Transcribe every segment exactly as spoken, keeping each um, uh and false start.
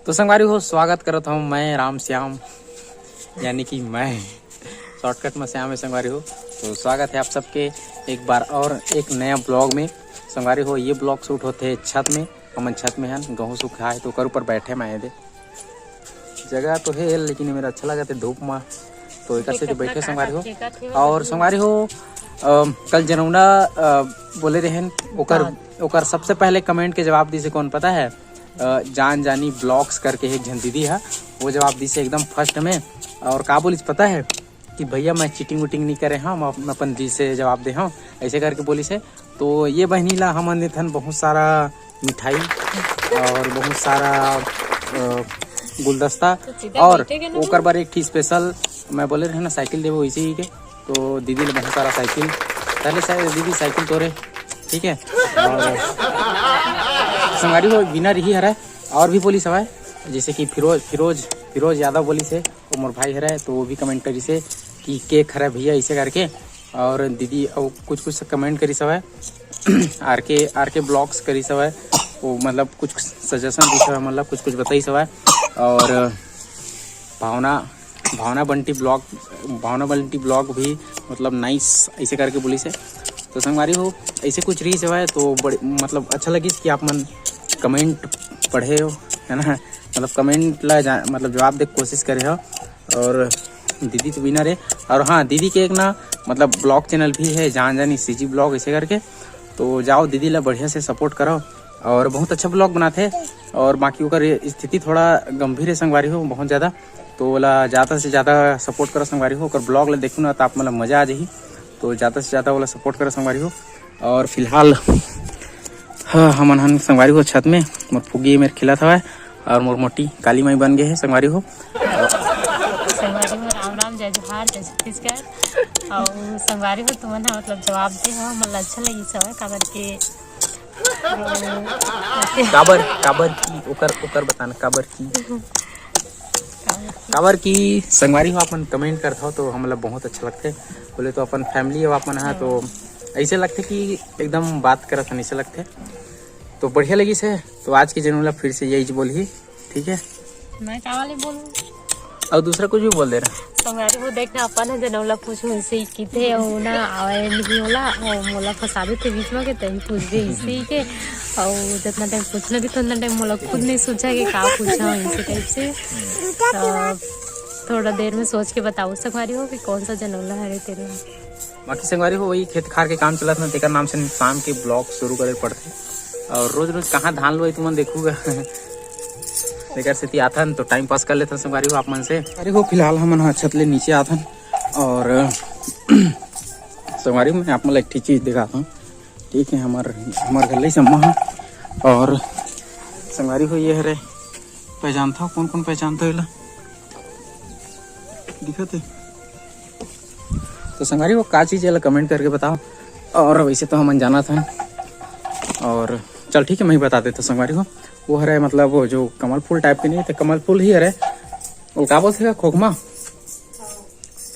तो संगवारी हो, स्वागत करत हूँ मैं राम श्याम, यानी कि मैं शॉर्टकट में श्याम है संगवारी हो। तो स्वागत है आप सबके एक बार और एक नया ब्लॉग में। संगवारी हो, ये ब्लॉग शूट होते है छत में। हमन छत में हन, गहूँ सुखाए तो ओकर ऊपर बैठे मैं दे। जगह तो है लेकिन मेरा अच्छा लगा थे धूप में, तो एक से जो बैठे संगवारी हो। और संगवारी हो, अ, कल जनौना, अ, बोले रहन ओकर, हाँ। ओकर सबसे पहले कमेंट के जवाब दी से कौन पता है? अ, जान जानी ब्लॉग्स करके एक झन दीदी है, वो जवाब दी से एकदम फर्स्ट में। और का बोलिस पता है कि भैया मैं चीटिंग वुटिंग नहीं करे हूँ, मैं अपन जी से जवाब दे हूँ, ऐसे करके बोलिस है। तो ये बहनी ला हमन देथन बहुत सारा मिठाई और बहुत सारा, अ, गुलदस्ता। तो सीधा और बैठेगा ना ओकर बर एक ठी स्पेशल, मैं बोले रहे ना साइकिल देबो इसी ही के, तो दीदी ले बहुत सारा साइकिल। पहले साइ-, दीदी साइकिल तोरे, ठीक है। और संगवारी हो, विनर ही हरा। और भी बोलिस हवय, जैसे कि फिरोज, फिरोज, फिरोज यादव बोलिस हे, वो मोर भाई हरे, तो वो भी कमेंट करिस हे कि केक हरे भैया, ऐसे करके। और दीदी अउ कुछ कुछ कमेंट करिस हवय, आर के, आर के ब्लॉग्स करिस हवय, वो मतलब कुछ सजेशन दिस हवय, मतलब कुछ कुछ बताइस हवय। और भावना, भावना बंटी ब्लॉग, भावना बंटी ब्लॉग भी मतलब नाइस ऐसे करके बोलिस हे। तो संगवारी हो, ऐसे कुछ रहिस हवय तो बड़े मतलब अच्छा लगिस कि आप मन कमेंट पढ़े हो, है ना, मतलब कमेंट ला जा, मतलब जवाब दे के कोशिश करे हो। और दीदी तो विनर है। और हाँ, दीदी के एक ना मतलब ब्लॉग चैनल भी है, जान जानी सीजी ब्लॉग ऐसे करके, तो जाओ दीदी ला बढ़िया से सपोर्ट करो। और बहुत अच्छा ब्लॉग बनाथे। और बाकी ओकर स्थिति थोड़ा गंभीर है संगवारी हो, बहुत ज़्यादा, तो ओला ज़्यादा से ज़्यादा सपोर्ट करो संगवारी हो। ओकर ब्लॉग ला देखू ना तो आप मतलब मज़ा आ जाही, तो ज़्यादा से ज़्यादा ओला सपोर्ट करो संगवारी हो। और फिलहाल हाँ, हमन हन संगवारी हो छत में, मोर फुगी मेर खिलत हवय और मोर मोटी काली माई बन गे हे संगवारी हो। संगवारी हो, राम राम, जय जोहार, जय छत्तीसगढ़। और संगवारी हो, तुमन ह मतलब जवाब दे हो, हमन ला अच्छा लगिस हवय, काबर के काबर, काबर की ओकर, ओकर बताना काबर की, काबर की संगवारी हो, आप मन कमेंट करत हो तो हमला बहुत अच्छा लगथे। बोले तो अपन फैमिली हो आप मन हा, तो ऐसे लगथे कि एकदम बात करत हन, ऐसे लगथे। तो बढ़िया लगिस हे। तो आज के जनौला फिर से यही बोलही, ठीक है? मैं का वाले बोलूं? और दूसरा कुछ भी बोल दे रहा। संगवारी हो, देखना अपन ह जनौला पूछू ऐसे ही किथे, और ना आवे नहीं होला, और मोला फंसा देथे बीच में के तही पूछ दे इसी के। और जितना टाइम पूछना भी तो उतना टाइम मोला खुद नहीं सोचा कि का पूछा हो इसी टाइप से। तो थोड़ा देर में सोच के बताओ संगवारी हो कि कौन सा जनौला हरे तेरे। बाकी संगवारी हो, वही खेत खार के काम चलत ना, तेकर नाम से शाम के ब्लॉग शुरू करे पड़थे। और रोज रोज कहाँ धान लुआई तुमन देखूगा। तेकर सेती आथन तो टाइम पास कर लेथन संगवारी हो आप मन से। अरे हो, फिलहाल हमन ह छत ले नीचे आथन और संगवारी हो, मैं आप मन ला एक ठी चीज दिखात हूँ, ठीक है? हमार, हमार घर ले सम्मा है। और संगवारी हो, ये हरे, पहचानता हो, कौन कौन पहचानता हो एला? दिखत है। तो संगवारी हो, का चीज है, एला कमेंट करके बताओ। और वैसे तो हमन जानत हन। और चल ठीक है, मैं ही बता देता संगवारी हो। वो हरे मतलब वो जो कमल फूल टाइप के नहीं, तो कमल फूल ही हरे। वो का बोलथे का, खोखमा?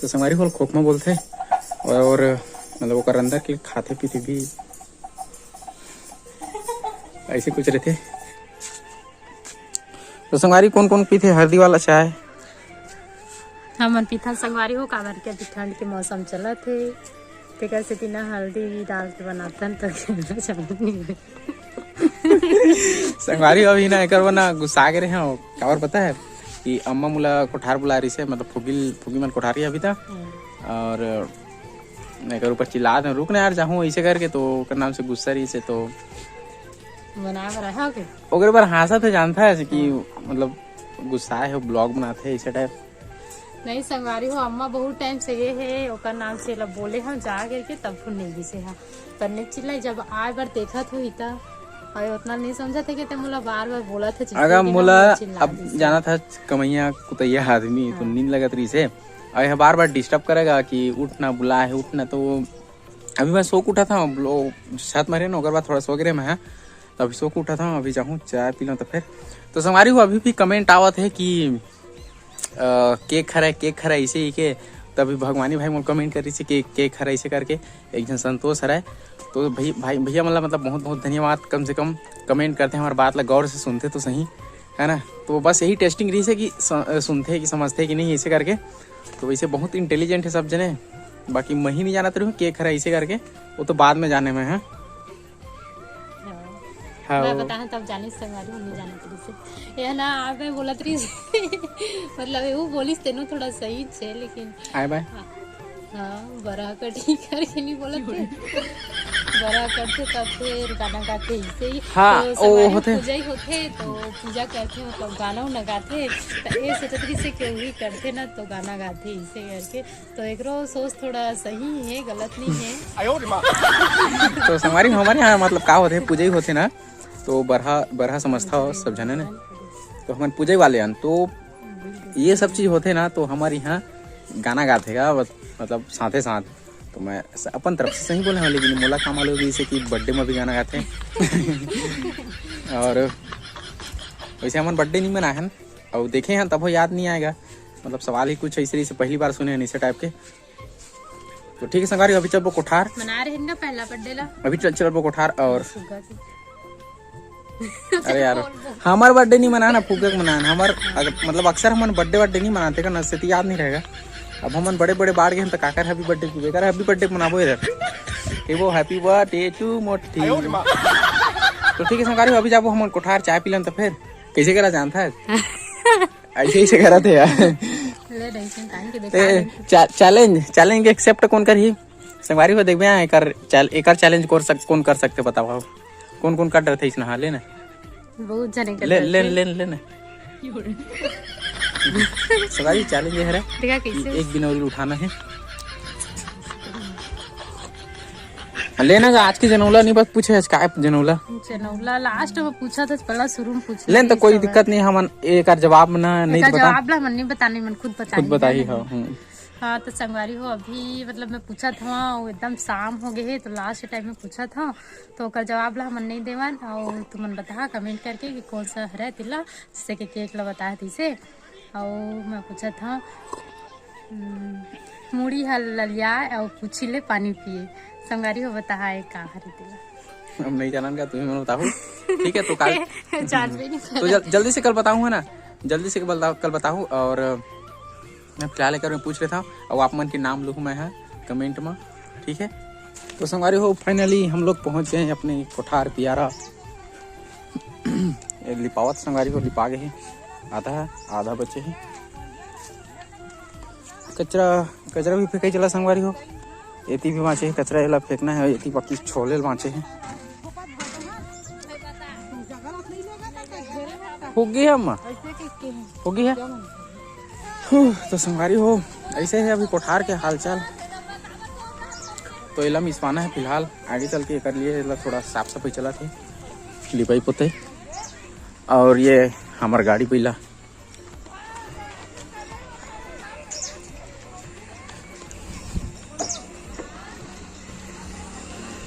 तो संगवारी हो, खोखमा बोलथे। और मतलब ओकर अंदर के खाथे पीथे भी ऐसे कुछ रहथे। तो संगवारी, कौन कौन पीथे हल्दी वाला चाय? हमन पीथन संगवारी हो, काबर के अभी ठंड के मौसम चलत हे, तेकर सेती ना हल्दी डाल के बनाथन तो चालू नहीं होय। संगवारी, अभी ना एकर बर ना गुस्सा के रहे हो, काबर पता है कि अम्मा मोला कोठार बुला रही से, मतलब फुगिल, फुगी मन कोठारी अभी तक। हम्म। और एकर ऊपर चिल्लात हे, "रुक ना यार, जाहूँ," ऐसे करके, तो ओकर नाम से गुस्सा रही से, तो मना बर आए हव के? ओकरे बर हाँसत हे, जानता है कि मतलब गुस्सा है, ब्लॉग बनाते हैं ऐसे टाइप। नहीं संगवारी हो, अम्मा बहुत टाइम से ये है, ओकर नाम से ला बोले हम जा करके, तब फिर नहीं गिसे हा। पर नहीं चिल्लाई, जब आए बार देखत हो इता, और उतना नहीं समझत है कि ते मोला बार बार बोलत है, अगर मोला अब जाना था कमैया कुतैया आदमी, तो हाँ। नींद लगत रही से, और यह बार बार डिस्टर्ब करेगा कि उठ ना, बुला है, उठ ना, तो अभी मैं सो के उठा था, छत में रहे ना, ओकर बाद थोड़ा सो गिरे मैं, हाँ। तो अभी सो के उठा था, अभी जाहूँ चाय पी लूँ तो फिर। तो संगवारी हो, अभी भी कमेंट आवत है कि अ, केक हरे, केक हरे, ऐसे ही के। तभी भगवानी भाई मोर कमेंट करिस कि केक हरे, ऐसे करके एक झन संतोष हरे। तो भाई, भाई, भैया मतलब, मतलब बहुत, बहुत धन्यवाद। कम से कम कमेंट करते, हमारे बात ला गौर से सुनते तो सही। है ना। तो बस यही टेस्टिंग रहिस हे कि स-, सुनथे कि समझथे कि नहीं, ऐसे करके। तो वैसे बहुत इंटेलिजेंट है सब जने, बाकी मैं ही नहीं जानत रहूँ केक हरे ऐसे करके, वो तो बाद में जाने में है। हाँ। मैं बताहूँ तब जानिस संगवारी, नहीं जानत रहिस। ये ना, आप मैं बोलत रहिस। मतलब, वो बोलिस तेनो थोड़ा सही छे, लेकिन आय बाय। हाँ, हाँ, बरहा कटही करके नहीं बोलत थे। बरहा कटथे तब फिर गाना गाथे, ऐसे ही। हाँ, तो ओ संगवारी होथे। पूजा ही होथे, तो पूजा करथे, मतलब, गाना उना गाथे, तो ये सोचत रहिस कि वही करथे ना, तो गाना गाथे, ऐसे करके। तो एकरो सोच थोड़ा सही है, गलत नहीं है। तो संगवारी, हमारे यहाँ मतलब का होथे, पूजा ही होथे ना, तो बरहा, बरहा समझथा हो सब जने ने, तो हमन पूजा ही वाले हन, तो ये सब चीज होथे ना, तो हमारे यहाँ गाना गाथे का, बत-, मतलब साथे साथ। तो मैं स-, अपन तरफ से सही बोले हूँ, लेकिन मोला का मालूम जैसे कि बर्थडे में भी गाना गाथे। और वैसे हमन बर्थडे नहीं मनाए हन, और देखे हन तब याद नहीं आएगा, मतलब सवाल ही कुछ ऐसे, ऐसे पहली बार सुने हन इसे टाइप के। तो ठीक है संगवारी, अभी चलबो कोठार। मना रहे हैं ना पहला बर्थडे ला। अभी चल, चलबो कोठार और सुग्गा के। अरे यार, बोल, बोल। हमार बर्थडे नहीं मनाना, फुग्गा के मनाना। हमार अगर, मतलब अक्सर हमन बर्थडे बर्थडे नहीं मनाते का, नसीब याद नहीं रहेगा। अब हमन बड़े बड़े बाढ़ गए हैं तो काकर हैप्पी बर्थडे की बेकार हैप्पी बर्थडे मनाबो इधर। ये वो हैप्पी बर्थडे टू मोटी। तो ठीक है संगवारी, अभी जाबो हमन कोठार, चाय पी लेन तो फिर कैसे करा जानता है। ऐसे ही से करत हे यार। ले रही थी, कान के ए, देखा। चा-, चैलेंज, चैलेंज एक्सेप्ट कौन करही? संगवारी हो देखबे, हाँ, एकर चैल-, एकर चैलेंज कर सक-, कौन कर सकथे बताओ? कौन कौन कर डरथे इसना? हाँ, ले ना। बहुत जने कर ले, डरथे। ले, ले, ले ना। संगवारी चैलेंज ये हरे। देखा कैसे? एक बिनौली उठाना है। लेना गा, आज के जनौला नहीं बस पूछे, आज का जनौला? जनौला लास्ट में पूछा था, पहला शुरू में पूछ लेन तो कोई दिक्कत नहीं, हमन एकर जवाब ना नहीं एकर बता। जवाब ला हमन नहीं बतानी, मन खुद बताही। खुद बताही, हाँ, हम्म। हाँ, तो संगवारी हो, अभी मतलब मैं पूछा था, वो एकदम शाम हो गए है, तो लास्ट टाइम में पूछा था, तो ओकर जवाब ला हमन नहीं देवन, और तुमन बताहा कमेंट करके कि कौन सा हरे तिला, जैसे कि केक ला बताया था इसे, और मैं पूछा था, हम्म, मुड़ी हल ललिया और पूछी ले पानी पिए। संगवारी हो बताहा है का हरे तेला। हम नहीं जानन का, तुम्ही मन बताहू। ठीक है, तो काल जान भी नहीं तो जल-, जल्दी से कल बताहू है ना, जल्दी से कल बता-, कल बताहू। और मैं फिलहाल एकर में पूछ लेता हूँ, और आप मन के नाम लिखूँ मैं है कमेंट में, ठीक है। तो संगवारी हो, फाइनली हम लोग पहुँच गए हैं अपने कोठार पियारा। ये लिपावत संगवारी हो, लिपा गए हैं, आधा है, आधा बचे हैं। कचरा, कचरा भी फेंके चला संगवारी हो। एती भी बाँचे हे कचरा, एला फेंकना है। एती बाकी छोले बाँचे हे। हो गई है अम्मा? हो गई है? हूँ, तो संगवारी हो, ऐसे है अभी कोठार के हालचाल। तो एला मिसवाना है फिलहाल, आगे चल के एकर लिए एला थोड़ा साफ सफाई चला थे, लिपाई पोते। और ये हमार गाड़ी पीला।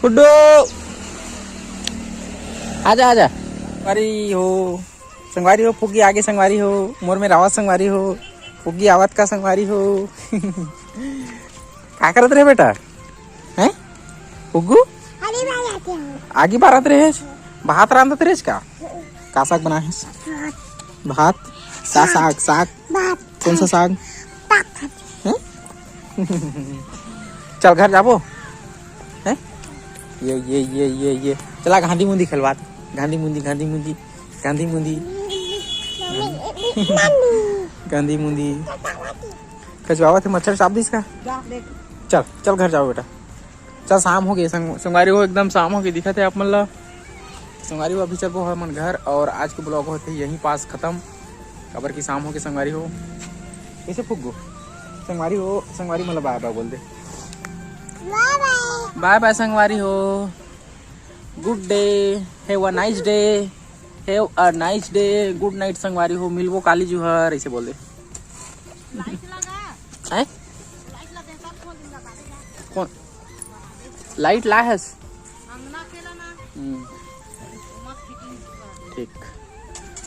गुड्डू, आजा, आजा। संगवारी हो, संगवारी हो, फुग्गी आगे संगवारी हो, मोर में रावत संगवारी हो, फुग्गी आवत का संगवारी हो। का करत रहे बेटा? हैं? फुग्गू? अरे भाई, आते हैं। आगी बारत रहे? भात रांधत रहे का? का साग बनाए हैं? भात। भात? का साग? साग? भात। कौन सा साग? पापड़। हैं? चल घर जाबो। हैं? ये, ये, ये, ये, ये। चला गांधी मुंदी खेलवात। गांधी मुंदी, गांधी मुंदी, गांधी मुंदी। Mummy, mummy. गांधी मुंदी। खचवावत है, मच्छर चाप दिस का? जा, देख। चल, चल घर जाओ बेटा। चल, शाम हो गई संग-, संगवारी हो, एकदम शाम हो गई, दिखत है आप मन ला। संगवारी हो, अभी चलबो हमन घर और आज के ब्लॉग होथे यहीं पास खत्म, काबर कि शाम हो गई संगवारी हो। कैसे फुग्गो? संगवारी हो, संगवारी मतलब बाय बाय बोल दे। बाय बाय। बाय बाय संगवारी हो। Good day, have a nice day, have a nice day, good night संगवारी हो, मिलबो काली जुहर, ऐसे बोल दे। हैं? कौन? लाइट ला हस? हम्म। ठीक।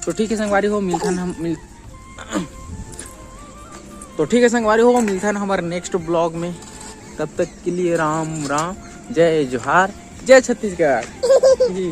तो ठीक है संगवारी हो, मिलथन हम, मिल-, तो ठीक है संगवारी हो, मिलथन हमारे नेक्स्ट ब्लॉग में। तब तक के लिए राम राम, जय जोहार, जय छत्तीसगढ़। जी।